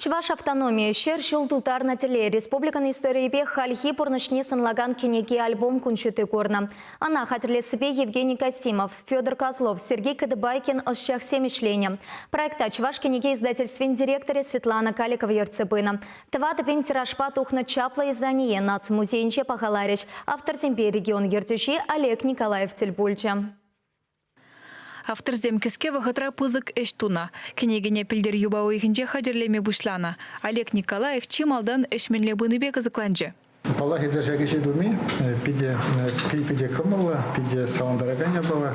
Чӑваш автономийӗ 100 ҫул тултарнӑ тӗле республикӑн историйӗпе хальхи пурнӑҫне сӑнлакан кӗнеке-альбом кун ҫути курнӑ. Ӑна хатӗрлессипе Евгений Касимов, Федор Козлов, Сергей Кадыбайкин ӑсчахсем ӗҫленӗ. Проекта Чӑваш кӗнеке издательствин директорӗ Светлана Каликова ертсе пынӑ. 4000 тиражпа тухнӑ чаплӑ издание Наци музейӗнче пахаларӗҫ. Авторсемпе регион ертӳҫи Олег Николаев тӗл пулчӗ. Авторсем кӗске вӑхӑтра пысӑк ӗҫ тунӑ. Кӗнекене пӗлтӗр юпа уйӑхӗнче хатӗрлеме пуҫланӑ. Олег Николаев чи малтан ӗҫ мӗнле пынипе кӑсӑкланчӗ. Паллах, эсир ҫак ӗҫе туни питӗ, питӗ кӑмӑллӑ, питӗ савӑнтаракан япала.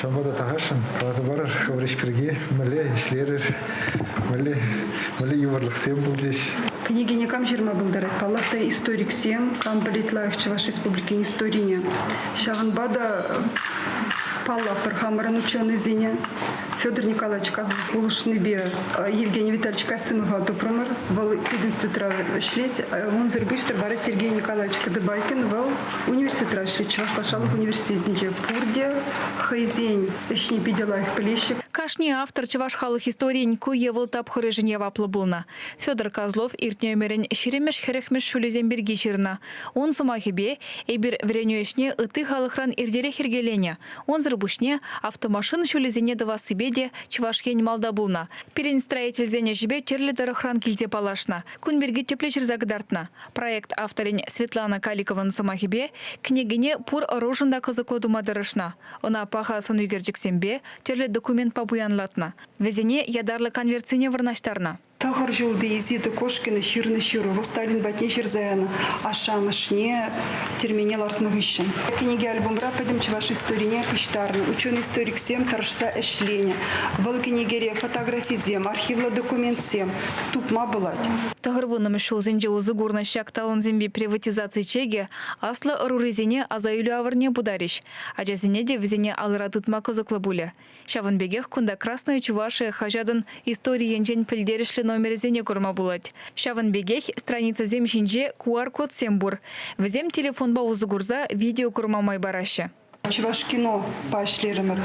Ҫавӑнпа та тархасшӑн каласа парӑр хӑвӑр ӗҫ пирки, мӗнле ӗҫлерӗр, мӗнле, мӗнле йывӑрлӑхсем пулчӗҫ. Кӗнекене кам ҫырма пултарать? Паллах та, историксем, кам пӗлет лайӑх Чӑваш Республикин историне. Ҫавӑнпа та паллатпӑр хамӑрӑн ученӑйсене. Федор Николаевич Козлов пулӑшнипе Евгений Витальевич Касимова тупрӑмӑр. Вӑл пединститутра ӗҫлет. Унсӑр пуҫсӑр вара Сергей Николаевич Кадыбайкин вӑл университетра ӗҫлет, Чӑваш патшалӑх университетӗнче. Пурте хӑйсен ӗҫне питӗ лайӑх пӗлеҫҫӗ. Кашни автор чӑваш халӑх историйӗн ку е вӑл тапхӑрӗшӗн яваплӑ пулнӑ. Федор Козлов иртнӗ ӗмӗрӗн ҫирӗммӗш-хӗрӗхмӗш ҫулӗсем пирки ҫырнӑ. Ун сӑмахӗпе, эпир вӗренӳ ӗҫне ытти халӑхран иртерех йӗркеленӗ. Унсӑр пуҫне автомашина ҫулӗсене тӑвассипе те Чӑваш Ен малта пулнӑ. Пирӗн строительсен ӗҫӗпе тӗрлӗ тӑрӑхран килсе паллашнӑ. Кун пирки тӗплӗ ҫырса кӑтартнӑ. Проект авторӗн Светлана Каликован сӑмахӗпе, кӗнекене пур ӑрушӑн та кӑсӑклӑ тума тӑрӑшнӑ. Ӑна паха сӑнӳкерчӗксемпе, тӗрлӗ документпа пуянлатнӑ. Вӗсене ятарлӑ конвертсене вырнаҫтарнӑ. Тӑхӑр ҫулти Изида Кошкина ҫырнӑ ҫыру вӑл Сталин патне ҫырса янӑ ашшӗ-амӑшне тӗрмене лартнӑ хыҫҫӑн. Кӗнеке-альбомра пӗтӗм чӑваш историне пуҫтарнӑ, ученӑй-историксем тӑрӑшса ӗҫленӗ. Вӑл кӗнекере фотографисем, архивлӑ документсем тупма пулать. Тӑхӑрвуннӑмӗш ҫулсенче усӑ курнӑ ҫак талонсемпе приватизаци чекӗ аслӑ ӑрурисене асаилӳ авӑрне путарӗҫ. Ачасене те вӗсене алӑра тытма кӑсӑклӑ пулӗ. Ҫавӑн пекех кунта «Красная Чувашия» хаҫатӑн истори енчен пӗлтерӗшлӗ номерӗсене курма пулать. Ҫавӑн пекех страницӑсем ҫинче QR-кодсем пур. Вӗсем телефонпа усӑ курса видео курма май параҫҫӗ. Чӑвашкинопа ӗҫлерӗмӗр.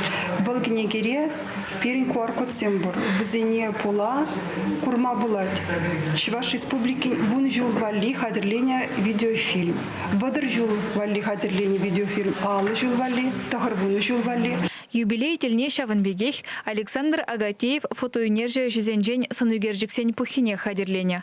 Вӑл кӗнекере пирӗн QR-кодсем пур. Вӗсене пула курма пулать. Чӑваш Республикин вун ҫул валли хатӗрленӗ видеофильм. 30 ҫул валли хатӗрленӗ видеофильм, 50 ҫул валли, 90 ҫул валли. Юбилей тӗлне ҫавӑн пекех Александр Агатеев фотоӳнерҫӗ ӗҫӗсенчен сӑнӳкерчӗксен пуххине хатӗрленӗ.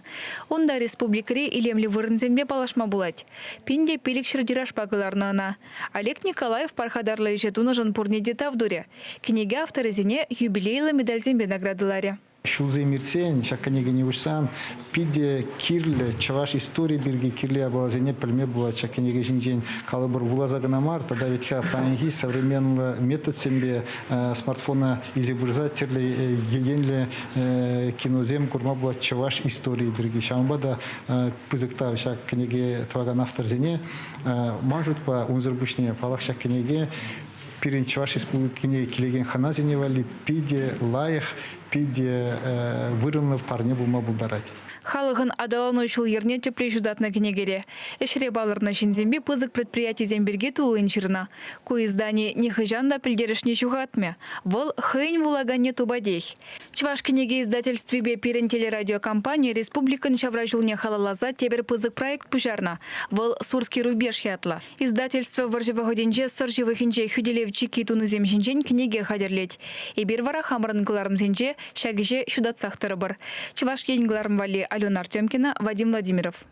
Унта республикӑри илемлӗ вырӑнсемпе паллашма пулать. 1500 тиражпа кӑларнӑ ӑна. Олег Николаев пархатарлӑ ӗҫе тунӑшӑн пурне те тав турӗ. Кӗнеке авторӗсене юбилейлӑ медальсемпе наградӑларӗ. Ҫулсем иртсен, ҫак кӗнекене уҫсан, питӗ кирлӗ чӑваш историйӗ пирки кирлӗ япаласене пӗлме пулать ҫак кӗнеке ҫинчен. Калӑпӑр, вуласа кӑна мар, тата вӗт-ха паянхи современлӑ методсемпе смартфона илсе пырса тӗрлӗ енлӗ киносем курма пулать чӑваш историйӗ пирки. Ҫавӑнпа та пысӑк тав ҫак кӗнеке тӑвакан авторсене. Ман шутпа, унсӑр пуҫне, паллах, ҫак кӗнеке пирӗн Чӑваш Республикине килекен хӑнасене валли питӗ лайӑх, питӗ вырӑнлӑ парне пулма пултарать. Халӑхӑн аталану ҫул-йӗрне тӗплӗ ҫутатнӑ кӗнекере. Ӗҫре палӑртнӑ ҫынсемпе пысӑк предприятисем пирки туллин ҫырнӑ. Ку издани нихӑҫан та пӗлтерӗшне ҫухатмӗ. Вӑл хӑйӗн вулаканне тупатех. Чӑваш кӗнеке издательствипе пирӗн телерадиокомпани республикӑн ҫавра ҫулне халалласа тепӗр пысӑк проект пуҫарнӑ. Вӑл «Сурский рубеж» ятлӑ. Издательство вӑрҫӑ вӑхӑтӗнче Сӑр ҫывӑхӗнче хӳтӗлев чикки тунисем ҫинчен кӗнеке хатӗрлет. Эпир вара хамӑрӑн кӑларӑмсенче ҫак ӗҫе ҫутатсах тӑрӑпӑр. Чӑваш Ен кӑларӑм валли Алена Артемкина, Вадим Владимиров.